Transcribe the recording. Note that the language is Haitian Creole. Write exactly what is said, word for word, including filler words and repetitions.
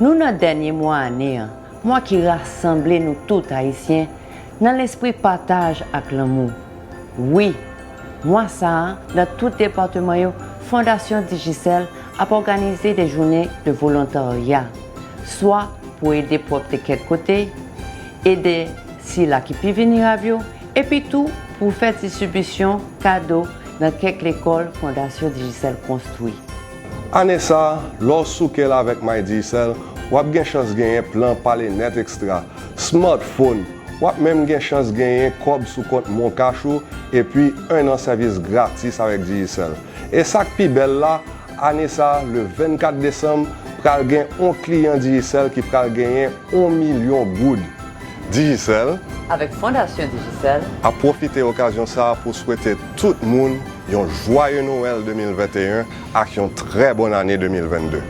Nou nan dènye mwa ane an, mwa ki rasanble nou tout Ayisyen nan lespri pataj ak lanmou. Wi, mwa sa a, nan tout depatman yo, Fondasyon Digicel ap òganize de jounen de volontarya, swa pou ede pwòpte kèk kote, ede sila ki pi vilnerab yo, epi tou pou fè distribisyon kado nan kèk lekòl Fondasyon Digicel konstwi. Ane sa a, lè w sou kè l avèk My Digicel, w ap gen chans genyen plan Pale Nèt Extra, smartphone, w ap menm gen chans genyen kòb sou kont MonCash ou, epi en an sèvis gratis avèk Digicel. E sa k pi bèl la, ane sa a, le vennkat desanm, pral gen on kliyan Digicel ki pral genyen on milyon goud. Digicel, Avèk Fondasyon Digicel, ap pwofite okazyon sa a pou swete tout moun yon jwaye Nwèl de mil venteyen ak yon trè bòn ane de mil vennde.